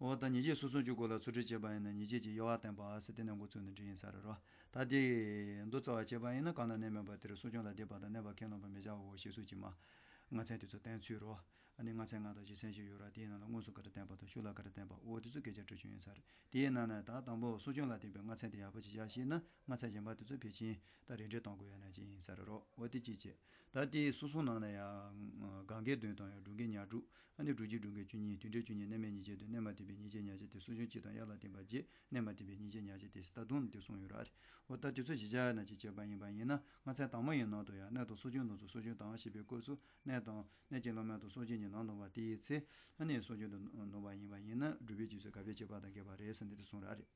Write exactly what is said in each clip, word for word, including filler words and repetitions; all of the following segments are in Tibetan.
འོ་ད་ཉེས་བྱས་སོ་སོ་གཅིག་པོ་ལ་ཚུལ་ཁྲིམས་བཅད་པ་ཡིན་ན་ཉེས་བྱས་ཀྱི་དབྱེ་བ་བསྟན་པ་ཟེར་དེ་ནས་འགོ་བཙུགས་ནས་འབྲི་ཡིན་ས་རེད་རོ། ད་དེ་མདོ་རྩ་བ་བྱས་པ་ཡིན་ན་གང་ན་གནས་མེད་པ་དེར་གསོ་སྦྱོང་ལ་བསྡད་པ་དང་གནས་པ་ཁས་བླངས་པ་མི་བྱའོ་ཞེས་སོགས་ཀྱི་མ་ལྔ་ཚན་དེ་ཚོ་བསྟན་ཚུལ་རོ། ཨ་ནི་ལྔ་ཚན་ལྔ་དང་བཞི་ཚན་ཞིག་ཡོད་ར། དེའི་ནང་ལ་མངོན་སུམ་ག་རེ་བསྟན་པ་དང་ཤུགས་ལ་ག་རེ་བསྟན་པ་འོ་དེ་ཚོ་སྐད་ཆ་དྲི་ཞུ་ཡིན་ས་རེད། དེའི་ནང་ནས་ད་དང་པོ་གསོ་སྦྱོང་ལ་བརྟེན་པའི་ལྔ་ཚན་དེ་ཡག་པོ་ཅིག་བཞག་ཤེས་ན་ལྔ་ཚན་གཞན་པ་དེ་ཚོ་ཕལ་ཆེར་ད་རེ་འདྲེས་གཏོང་དགོས་ཡ་ན་ཅིག་ཡིན་ས་རེད་རོ། འོ་དེ་གཅིག་བྱས། ད་དེའི་སོ་སོ་ནང་ན་ཡང་གང་གའི་བདུན་དང་ཡང་སྒྲུབ་དགེ་ཉ་དྲུག་ཨ་ནི་སྒྲུབ་བྱེད་སྒྲུབ་དགེ་བཅུ་གཉིས་དུས་འབྲས་བཅུ་གཉིས་གནས་མེད་ཉེས་བྱས་བདུན་གནས་མ་བསྟེན་པའི་ཉེས་བྱས་ཉ་བྱས་ཏེ་གསོ་སྦྱོང་གཅིག་དང་དབྱར་ལ་བསྟེན་པ་བརྒྱད་གནས་མ་བསྟེན་པའི་ཉེས་བྱས་ཉ་བྱས་ཏེ་ཟེར་ད་དུང་དེ་གསུངས་ཡོད་ར། འོ་ད་དེ་ཚོ་གཞི་བཞག་ན་ཅིག་བྱས་པ་ཡིན་པ་ཡིན་ན་ལྔ་ཚན་དང་པོ་ཡི་ནང་དུ་ཡང་གནས་དང་གསོ་སྦྱོང་ནང་དུ་གསོ་སྦྱོང་དང་ཞེས་པའི་སྐབས་སུ་གནས་དང་གནས་ཀྱི་བླ་མེད་དང་གསོ་སྦྱོང་གཉིས་ནང་འདུ་བ་དེའི་ཚེ་ཨ་ནི་གསོ་སྦྱོང་དུ་འདུ་བ་ཡིན་པ་ཡིན་ན་སྒྲུབ་པའི་རྗེས་སུ་དགག་པའི་བྱེད་པ་དང་འགལ་བ་རེད་ཟེར་འདི་དེ་གསུངས་ར་རེད།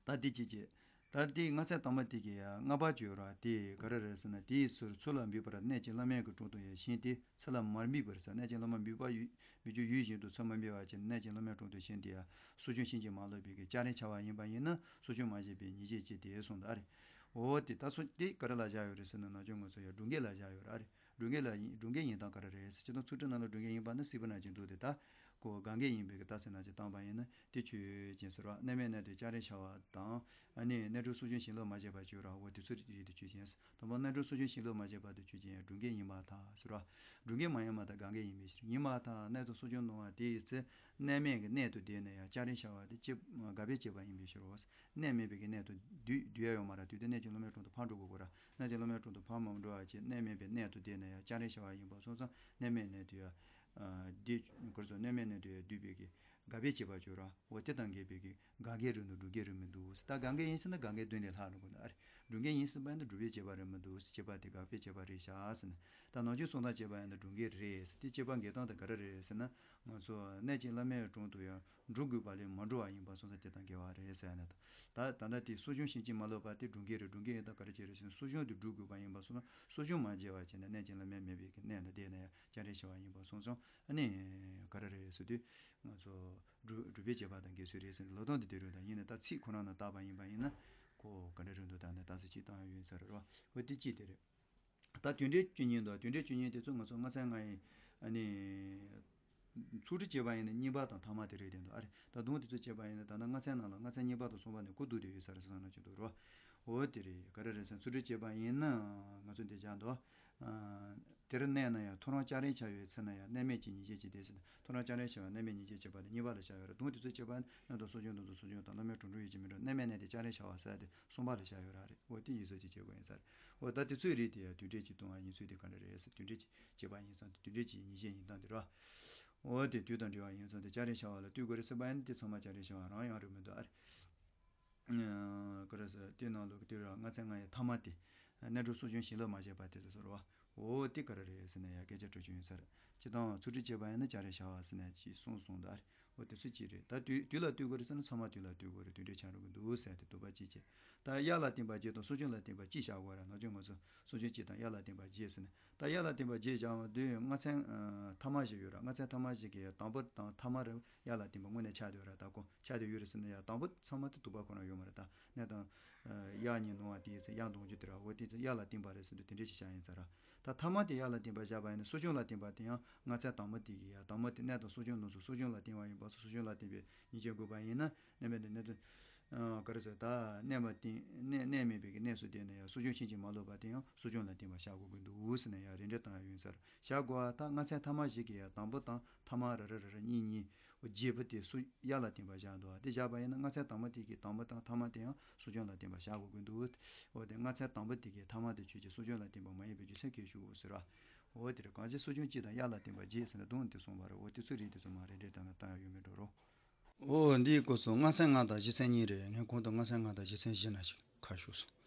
ད་དེ་གཅིག་བྱས། ད་དེ་ལྔ་ཚན་དང་པོ་དེ་གི་ཡང་ལྔ་པ་བརྗོད་ར་དེ་ག་རེ་རེད་ཟེར་ན་དེའི་ཚུལ་ཚུལ་ལ་འབུད་པར་གནས་ཀྱི་བླ་མེད་ཀྱི་དྲུང་དུ་ཡང་ཞེན་ཏེ། ཚུལ་ལ་མ་འབུད་པར་ཟེར་གནས་ཀྱི་བླ་མ་འབུད་པ་ཡོད་འབུད་རྒྱུ་ཡོད་བཞིན་དུ་ཚུལ་མ་འབུད་པ་བྱས་གནས་ཀྱི་བླ་མའི་དྲུང་དུ་ཞེན་ཏེ་ཡང་གསོ་སྦྱོང་ཕྱིན་ཅི་མ་ལོག་པའི་གི་སྐྱ་རེངས་འཆའ་བ་ཡིན་པ་ཡིན་ན་གསོ་སྦྱོང་མ་བྱས་པའི་ཉེས་བྱས་ཅི་སྟེ་གསུངས་ད་རེད། འོ་དེ་ད་སོ་དེ་ག་རེ་ལ་བཞག་ཡོད་རེད་ཟེར་ན་ནང་ཆོས་ངོ་ཚོ་ཡང་སྒྲུབ་དགེ་ལ་བཞག་ཡོད་ར་རེད། སྒྲུབ་དགེ་ལ་ཡིན་སྒྲུབ་དགེ་ཡིན་སྟངས་ག་རེ་རེད་ཟེར་ཅི་དང་ཚུལ་ཁྲིམས་ནང་ལ་སྒྲུབ་དགེ་ཡིན་པ་ནི་སྲིད་པ་ན་ཅིག་འདུག་དེ་ད་ཁོ་གང་གི་ཡིན་པའི་གི་རྟགས་ཚད་ན་ཅིག་བཏང་པ་ཡིན་ན་དེ་ཆོས་ཅན་ཟེར་བ་གནས་མལ་གནས་དུ་སྐྱ་རེངས་འཆའ་བ་དང་ཨ་ནི་གནས་གྲོལ་གསོ་སྦྱོང་ཞིང་ལུས་མ་བྱས་པ་བཅོས་ར་འོ་དེ་ཚོ་རིགས་དེ་ཆོས་ཅན། དང་པོ་གནས་གྲོལ་གསོ་སྦྱོང་ཞིང་ལུས་མ་བྱས་པ་དེ་ཆོས་ཅན་ཡང་སྒྲུབ་དགེ་ཡིན་པར་ཐལ་ཟེར་བ། སྒྲུབ་དགེ་མ་ཡིན་པར་ཐལ་གང་གི་ཡིན་པའི་ཕྱིར་ཡིན་པར་ཐལ་གནས་དུ་གསོ་སྦྱོང་གནང་བ་དེའི་ཚེ་གནས་མལ་གྱི་གནས་དུ་བསྡད་ན་ཡང་སྐྱ་རེངས་འཆའ་བ་དེ་ཅི་དགག་པའི་བྱེད་པ་ཡིན་པའི་ཕྱིར་རོ། གནས་མེད་པའི་གི་གནས་དུ་སྡོད་སྡོད་ཡ་ཡོད་མ་རེད་དུས་དེ་གནས་ཀྱི་བླ་མའི་དྲུང་དུ་ཕར་འགྲོ་དགོས་གོ་ར། གནས་ཀྱི་བླ་མའི་དྲུང་དུ་ཕར་མ་འགྲོ་བ་བྱས་གནས་མེད་པའི་གནས་དུ་བསྡད་ན་ཡང་སྐྱ་རེངས་འཆའ་བ་ཡིན་པ་སོང་ཙང་གནས་མེད་གནས་དུ་ཡང་སྡོད་དགོས་སོ་གནས་མེད་གནས་དུ་ཡང་སྡོད་པའི་གི་དགག་པའི་བྱེད་པ་བརྗོད་ར་འོ་དེ་དང་འགལ་བའི་གི་གང་གའི་རིགས་ནི་སྒྲུབ་དགེ་རིགས་མི་འདུག་ད་གང་གའི་ཡིན་ཟེར་ན་གང་གའི་དོན་ལས་ལྷག་རུང་དགོས་ན་ཨ་རེ། སྒྲུབ་དགེ་ཡིན་ཟེར་བ་ཡིན་ན་སྒྲུབ་པའི་བྱེད་པ་རིགས་མི་འདུག་བྱེད་པ་དེ་དགག་པའི་བྱེད་པ་རེད་བཞག་ཟེར་ན། ད་ནང་ཆོས་གསུང་སྟངས་བྱེད་པ་ཡིན་ན་སྒྲུབ་དགེ་རེད་ཟེར་དེ་བྱེད་པ་འགལ་སྟངས་དེ་ག་རེ་རེད་ཟེར་ན། ང་ཚོ་གནས་ཀྱི་བླ་མའི་དྲུང་དུ་ཡང་འགྲོ་དགོས་པ་ལས་མ་འགྲོ་བ་ཡིན་པ་སོང་ཙང་དེ་དང་འགལ་བ་རེད་ཟེར་ཡ་ན་ད། ད་ད་ལྟ་དེ་གསོ་སྦྱོང་ཞིང་གཅིག་མ་ལོག་པ་དེ་སྒྲུབ་དགེ་རེད། སྒྲུབ་དགེ་ཡིན་སྟངས་ག་རེ་བྱེད་རེད་ཟེར་ན་གསོ་སྦྱོང་དེ་སྒྲུབ་དགོས་པ་ཡིན་པ་སོང་ན་གསོ་སྦྱོང་མ་བྱས་པ་བྱས་ན་གནས་ཀྱི་བླ་མའི་མེད་པའི་གི་གནས་ལ་བསྡད་ན་ཡང་སྐྱ་རེངས་འཆའ་བ་ཡིན་པ་སོང་ཙང་ཨ་ནི་ག་རེ་རེད་ཟེར་དུས་ང་ཚོ། སྒྲུབ་སྒྲུབ་པའི་བྱེད་པ་དང་འགལ་ཚུལ་རེད་ཟེར་ནས་ལོ་དོན་དེ་དེ་རུ་དང་ཡིན་ནའི་ད་ཚིག་ཁོ་རང་ནང་བཏགས་པ་ཡིན་པ་ཡིན་ན་ཁོ་ག་འདྲ་རེད་འདུག་ད་ནི་ད་ཚིག་གཅིག་བཏང་ཡ་ཡོད་ས་རེད་བ། འོ་དེ་གཅིག་དེ་རེད། ད་དུས་འབྲས་བཅུ་གཉིས་འདུག་དུས་འབྲས་བཅུ་གཉིས་དེ་ཚོ་ང་ཚོ་ལྔ་ཚན་ལྔ་ཡི་ཨ་ནི་ཚུལ་ཁྲིམས་བཅད་པ་ཡིན་ན་གཉིས་པ་དང་ཐ་མ་དེ་རེད་དེ་འདུག་ཨ་རེ་ད་དུང་དེ་ཚོ་བཅད་པ་ཡིན་ན་ད་ནི་ལྔ་ཚན་ནང་ལ་ལྔ་ཚན་གཉིས་པ་དང་གསུམ་པ་ནས་གོ་བསྡུར་དེ་ཡོད་ས་རེད་བསམ་ན་ཅི་འདུག་རེད་བ། འོ་དེ་རེད་ག་རེ་རེད་ཟེར་ན་ཚུལ་ཁྲིམས་བཅད་པ་ཡིན་ན་ང་ཚོ་འདི་བཞག་འདུག་དེར་གནས་ན་ཡང་ཐོ་རངས་སྐྱ་རེངས་འཆའ་བའི་ཚེ་ན་ཡང་གནས་མལ་གྱི་ཉེས་བྱས་ཀྱི་སྡེ་ཟེར་ན་ཐོ་རངས་སྐྱ་རེངས་འཆའ་བ་གནས་མལ་ཉེས་བྱས་བྱེད་པ་དེ་གཉིས་པ་ལ་བཞག་ཡོད་རེད། དུང་དེ་ཚོ་བྱེད་པ་ནི་གནས་དང་གསོ་སྦྱོང་དུ་གསོ་སྦྱོང་དང་བླ་མའི་དྲུང་དྲུང་ཡོད་ཀྱི་མི་འགྲོ་གནས་མལ་གནས་ཏེ་སྐྱ་རེངས་འཆའ་བ་ཟེར་ཏེ་གསུམ་པ་ལ་བཞག་ཡོད་ར་རེད། འོ་དེ་ཡིན་ཟེར་གྱི་བྱེད་དགོས་ཡིན་ས་རེད། འོ་ད་དེ་ཚོའི་རིགས་དེ་ཡང་དུས་འབྲས་ཀྱི་ལྟུང་བ་ཡིན་ཚུལ་དེ་ག་འདྲ་རེད་ཟེར་དུས་འབྲས་ཀྱི་བྱེད་པ་ཡིན་ཙང་དུས་འབྲས་ཀྱི་ཉེས་བྱས་ཡིན་སྟངས་དེ་རེད་བ། འོ་དེ་དུས་དང་འབྲེལ་བ་ཡིན་ཙང་དེ་སྐྱ་རེངས་འཆའ་བ་ལ་ལྟོས་དགོས་རེད་ཟེར་བ་ཡིན་ན་དེ་ཚང་མ་སྐྱ་རེངས་འཆའ་བ་རང་ཡང་རེད་མི་འདུག་ཨ་རེད། ག་རེ་ཟེར་དེའི་ནང་ལོགས་ཀྱི་དེ་ར་ལྔ་ཚན་ལྔ་ཡི་ཐ་མ་དེ། གནས་གྲོལ་གསོ་སྦྱོང་ཞིང་ལུས་མ་བྱས་པ་དེ་ཚོ་ཟེར་བ། འོ་དེ་ག་རེ་རེད་ཟེར་ན་ཡང་སྐད་ཆ་དྲི་རྒྱུ་ཡིན་ས་རེད། སྤྱིར་བཏང་ཚུལ་ཁྲིམས་བཅད་པ་ཡིན་ན་སྐྱ་རེངས་འཆའ་བ་ཟེར་ན་ཅིག་གསུངས་སོང་ད་རེད། འོ་དེ་ཚོ་ཅི་རེད་ད་དུས་དུས་ལ་ལྟོས་དགོས་རེད་ཟེར་ན་ཚང་མ་དུས་ལ་ལྟོས་དགོས་རེད་དུས་འབྲས་ཆགས་འགྲོ་གི་འདུག་ཟེར་ཏེ་དོགས་པ་ཅི་བྱེད། ད་དབྱར་ལ་བསྟེན་པ་བརྒྱད་དང་གསོ་སྦྱོང་ལ་བསྟེན་པ་གཅིག་བཞག་དགོས་ར་ནང་ཆོས་ང་ཚོ་གསོ་སྦྱོང་གཅིག་དང་དབྱར་ལ་བསྟེན་པ་བརྒྱད་ཟེར་ན། ད་དབྱར་ལ་བསྟེན་པ་བརྒྱད་བཞག་པ་དུས་ལྔ་ཚན་ཐ་མ་ཞིག་ཡོད་ར་ལྔ་ཚན་ཐ་མ་ཞིག་གི་དང་པོ་དང་ཐ་མ་རེད། དབྱར་ལ་བསྟེན་པ་དངོས་གནས་ཆགས་བསྡད་ཡོད་ར་ད་ཁོ། ཆ་དེ་ཡོད་རེད་ཟེར་ན་ཡང་དང་པོ་ཚང་མ་དེ་དུ་བ་ཁོ་ན་ཡོད་མ་རེད་ད། གནས་དང་། དབྱར་གཉིས་ནོར་བ་དེའི་ཚེ་དབྱར་གདོང་རྒྱུ་དེ་ར་འོ་དེའི་ཚེ་དབྱར་ལ་བསྟེན་པ་རེད་ཟེར་དུས་དེ་འདྲས་ཞིག་བྱ་ཡིན་ཚར་ར། ད་ཐ་མ་དེ་དབྱར་ལ་བསྟེན་པ་བཞག་པ་ཡིན་ན་གསོ་སྦྱོང་ལ་བསྟེན་པ་དེ་ཡང་ལྔ་ཚན་དང་པོ་དེ་གི་ཡང་དང་པོ་དེ་གནས་དང་གསོ་སྦྱོང་ནང་སོ་གསོ་སྦྱོང་ལ་བསྟེན་པ་ཡིན་པ་སོ་གསོ་སྦྱོང་ལ་བསྟེན་པའི་ཉེས་བྱས་འགོས་པ་ཡིན་ན་གནས་མེད་དེ་གནས་དུ། ག་རེ་ཟེར་ད་གནས་མ་བསྟེན་གནས་གནས་མེད་པའི་གི་གནས་སུ་བསྡད་ན་ཡང་གསོ་སྦྱོང་ཕྱིན་ཅི་མ་ལོག་པ་དེ་ཡང་གསོ་སྦྱོང་ལ་བསྟེན་པ་བཞག་དགོས་ཀྱི་འདུག་ཟེར་ན་ཡང་རེ་འདྲ་བཏང་ཡ་ཡོད་ཚར་བཞག་དགོས་པ་ད་ལྔ་ཚན་ཐ་མ་ཞིག་གི་ཡང་དང་པོ་དང་ཐ་མ་རེ་རེ་རེ་རེ་གཉིས་གཉིས། རྗེས་པོ་དེ་སུ་དབྱར་ལ་བསྟེན་པ་བཞག་འདུག་དེ་བཞག་པ་ཡིན་ན་ལྔ་ཚན་དང་པོ་དེ་གི་དང་པོ་དང་ཐ་མ་དེ་ཡང་གསོ་སྦྱོང་ལ་བསྟེན་པ་བཞག་དགོས་ཀྱི་འདུག་འོ་དེ་ལྔ་ཚན་དང་པོ་དེ་གི་ཐ་མ་དེ་ཆོས་ཀྱི་གསོ་སྦྱོང་ལ་བསྟེན་པ་མ་ཡིན་པའི་རྒྱུ་མཚན་གལ་ཞུ་ཟེར་བ། འོ་དེ་རེད་གང་ཅི་གསོ་སྦྱོང་གཅིག་དང་དབྱར་ལ་བསྟེན་པ་བརྒྱད་ཟེར་ན་དུང་དེ་གསུངས་པ་རེད། འོ་དེ་ཚོ་རིགས་དེ་ཚོ་མ་རེད་འདྲེ་དང་ན་བཏང་ཡ་ཡོད་མེད་འགྲོ་རོགས། འོ་འདིའི་སྐོར་སུ་ལྔ་ཚན་ལྔ་དང་བཞི་ཚན་གཉིས་རེད། ངས་གོང་དུ་ལྔ་ཚན་ལྔ་དང་བཞི་ཚན་བཞི་ན་ཞིག་ཁ་ཤོར་སོང་།